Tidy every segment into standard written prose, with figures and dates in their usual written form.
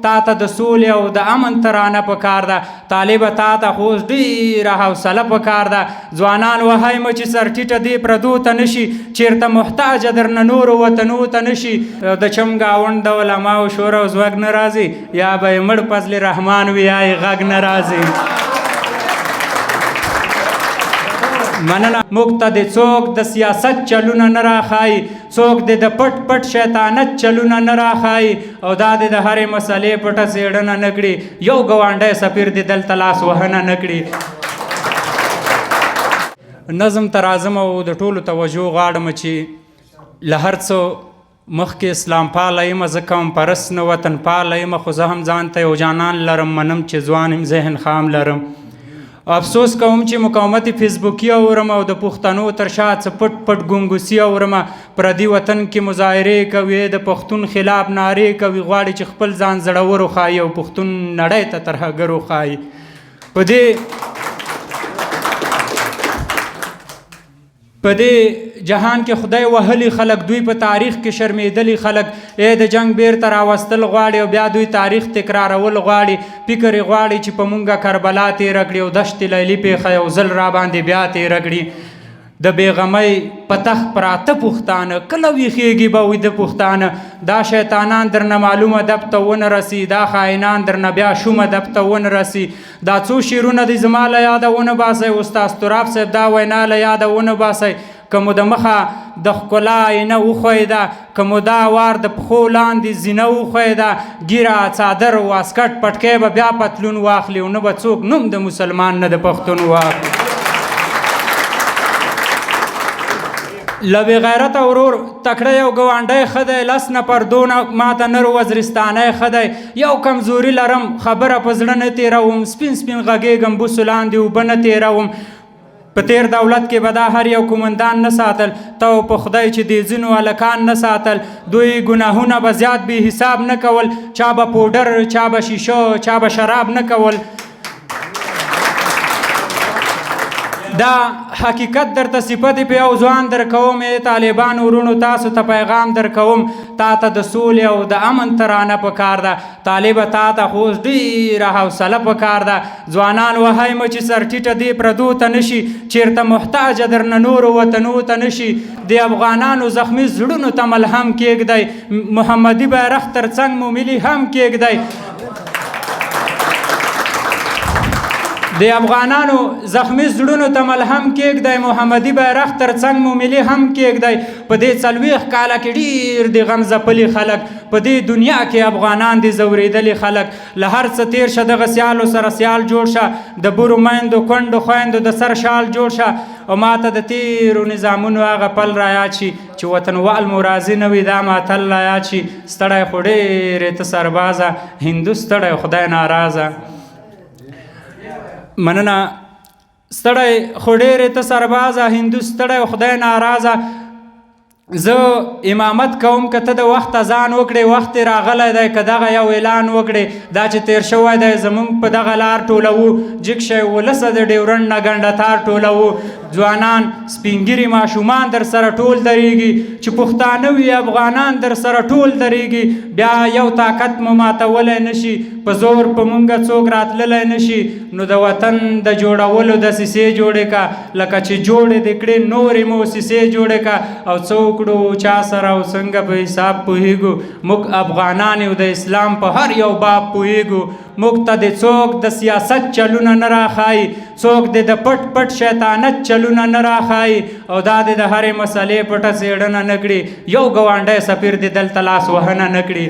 تا ته د سولې او د امن ترانه پکار ده. طالبه تا ته خو اوس ډېره حوصله پکار ده. ځوانان وهئ مه چې سرټیټه دې پردو ته نشي، چېرته محتاجه درنه نورو وطنو ته نشي. د چم ګاونډ د علماو شور او ځوږ نه راځي، یا به یې مړ فضل رحمان وي یا یې غږ نه راځي. مننه. موږ ته د څوک د سیاست چلونه نه راښایي، څوک دې د پټ پټ شیطانت چلونه نه راښایي، او دا دې د هرې مسئلې پټه څېړنه نه کړي، یو ګاونډی سفیر دې دلته لاس وهنه نه کړي. نظم ته راځم او د ټولو توجه غواړم چې له هر څه مخکې اسلام پاله یم، زه قوم پرست نه وطن پاله یم، خو زه هم ځان ته یو جانان لرم، منم چې ځوان یم ذهن خام لرم. افسوس کوم چې مقاومت فیسبوکي اورم او د پښتنو تر شا څه پټ پټ ګنګوسي اورم. پردي وطن کې مظاهرې کوي، د پښتون خلاف نارې کوي، غواړي چې خپل ځان زړور وښایي او پښتون نړۍ ته ترهګر وښایي. په دې جهان کې خدای وهلي خلک، دوی په تاریخ کې شرمېدلي خلک، ای د جنګ بیرته راوستل غواړي او بیا دوی تاریخ تکرارول غواړي. فکر یې غواړي چې په مونږه کربلا تېره کړي او دشت لیلي پېښه یو ځل راباندې بیا تېره کړي. د بېغمۍ په تخت پراته پښتانه کله ویښېږي به ویده پښتانه. دا شیطانان درنه معلوم ادب ته ونه رسي، دا خاینان درنه بیا شوم ادب ته ونه رسي. دا څو شعرونه دي زما له یاده ونه باسئ، استاد تراب صاحب دا وینا له یاده ونه باسئ. که مو د مخه د ښکلا آینه وښویده، که مو دا وار د پښو لاندې زینه وښویده، ږیره څادر واسکټ پټکی به بیا پتلون واخلي او نه به څوک نوم د مسلمان نه د پښتون واخلي. له بې غیرته ورور تکړه یو ګاونډی ښه دی، لس نفر دونه ماته نر وزرستانی ښه دی. یو کمزوري لرم خبره په زړه نه تېروم، سپین سپین غږېږم بوسو لاندې اوبه نه تېروم. په تېر دولت کې به دا هر یو کومندان نه ساتل، ته او په خدای چې دې ځینو هلکان نه ساتل. دوی ګناهونه به زیات بې حساب نه کول، چا به پوډر چا به شیشه چا به شراب نه کول. دا حقیقت درته صفت په یو ځوان درکوم، ای طالبان وروڼو تاسو ته پیغام درکوم. تا ته د سولې او د امن ترانه پکار ده، طالبه تا ته خو اوس ډېره حوصله پکار ده. ځوانان وهئ مه چې سرټیټه دې پردو ته نشي، چېرته محتاجه درنه نورو وطنو ته نشي. د افغانانو زخمي زړونو ته ملهم کېږدئ، محمدي بیرغ تر څنګ مو ملي هم کېږدئ. د افغانانو زخمي زړونو ته ملهم کېږدئ، محمدي بیرغ تر څنګ مو ملي هم کېږدئ. په دې 40 کاله کې ډېر دي غم ځپلي خلک، په دې دنیا کې افغانان دي ځورېدلي خلک. له هر څه تېر شه دغه سیالو سره سیال جوړ شه، د بورو میندو کونډو خویندو د سر شال جوړ شه. او ماته د تېرو نظامونو هغه پل رایاد شي چې وطنوال مو راضي نه وي، دا ماتل رایاد شي. ستړی خو ډېر یې ته سربازه، هندو ستړی خدای ناراضه. مننه. ستړی خو ډېر یې ته سربازه، هندو ستړی خدای ناراضه. زه امامت کوم که ته د وخت اذان وکړې، وخت یې راغلی دی که دغه یو اعلان وکړې. دا چې تېر شوی دی زمونږ په دغه لار ټولوو، جګ شی ولسه د ډیورنډ نه ګنډه تار ټولوو. ځوانان سپینږیري ماشومان در سره ټول درېږي، چې پښتانه وي افغانان در سره ټول درېږي. بیا یو طاقت مو ماتولی نه شي، په زور په مونږه څوک راتللی نه شي. نو د وطن د جوړولو دسیسې جوړې که، لکه چې جوړې دې کړې نورې موسسې جوړې که. او څه وکړو چا سره او څنګه په حساب پوهېږو، موږ افغانان یو د اسلام په هر یو باب پوهېږو. موږ ته د څوک د سیاست چلونه نه راښایي، څوک دې د پټ پټ شیطانت چلونه نه راښایي، او دا دې د هرې مسئلې پټه څېړنه نه کړي، یو ګاونډی سفیر دې دلته لاس وهنه نه کړي.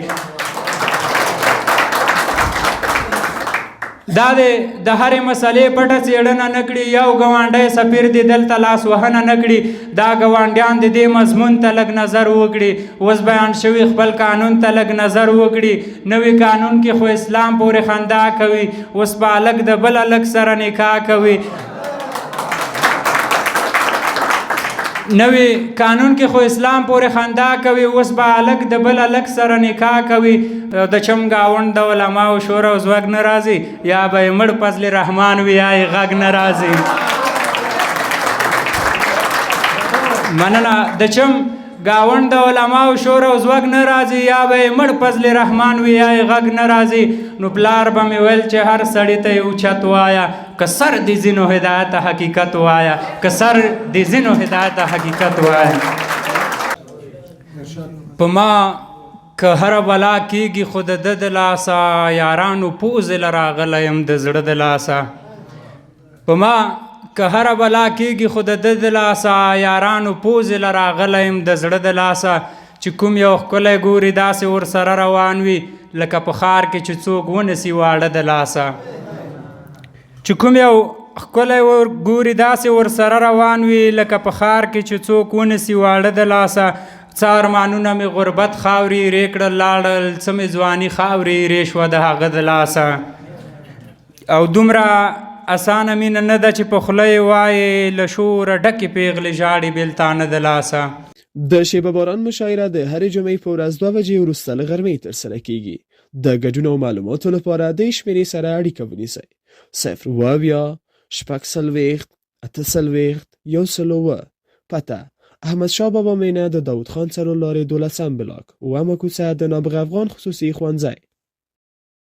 دا دې د هرې مسئلې پټه څېړنه نه کړي، یو ګاونډی سفیر دې دلته لاس وهنه نه کړي. دا ګاونډیان دې دې مضمون ته لږ نظر وکړي، اوس بیان شوي خپل قانون ته لږ نظر وکړي. نوي قانون کې خو اسلام پورې خندا کوي، اوس به هلک د بل هلک سره نکاح کوي. نوي قانون کې خو اسلام پورې خندا کوي، اوس به هلک د بل هلک سره نکاح کوي. د چم ګاونډ د علماو شور او ځوږ نه راځي، یا به یې مړ فضل رحمان وي یا یې غږ نه راځي. مننه. د چم ګاونډ د علماو شور او ځوږ نه راځي، یا به یې مړ فضل رحمان وي یا یې غږ نه راځي. نو پلار به مې ویل چې هر سړي ته یې اوچت وایه، که سر دې ځینو هدایت حقیقت وایه، که سر دې ځینو هدایت حقیقت وایه. په ما که هره بلا کېږي خو د ده د لاسه، یارانو پوزې له راغلی یم د زړه د لاسه. په ما که هره بلا کېږي خو د ده د لاسه، یارانو پوزې له راغلی یم د زړه د لاسه. چې کوم یو ښکلی ګوري داسې ورسره روان وي، لکه په ښار کې چې څوک ونیسي واړه د لاسه. چې کوم یو ښکلی ور ګوري داسې ورسره روان وي، لکه په ښار کې چې څوک ونیسي واړه د لاسه. څه ارمانونه مې غربت خاورې ایرې کړل لاړل، څه مې ځواني خاورې ایرې شوه د هغه د لاسه. او دومره اسانه مینه نه ده چې په خوله یې وایې، له شوره ډکې پېغلې ژاړي بېلتانه د لاسه. د شیبه باران مشاعره د هرې جمعې په ورځ 2 بجې وروسته له غرمې ترسره کیږي. د ګډون او معلوماتو لپاره دې شمېرې سره اړیکه ونیسئ: 070 46 48 107. پته: احمدشاه بابا مېنه، د داود خان څلور لارې، 12 بلاک، اوومه کوڅه، د نابغه افغان خصوصي ښوونځی.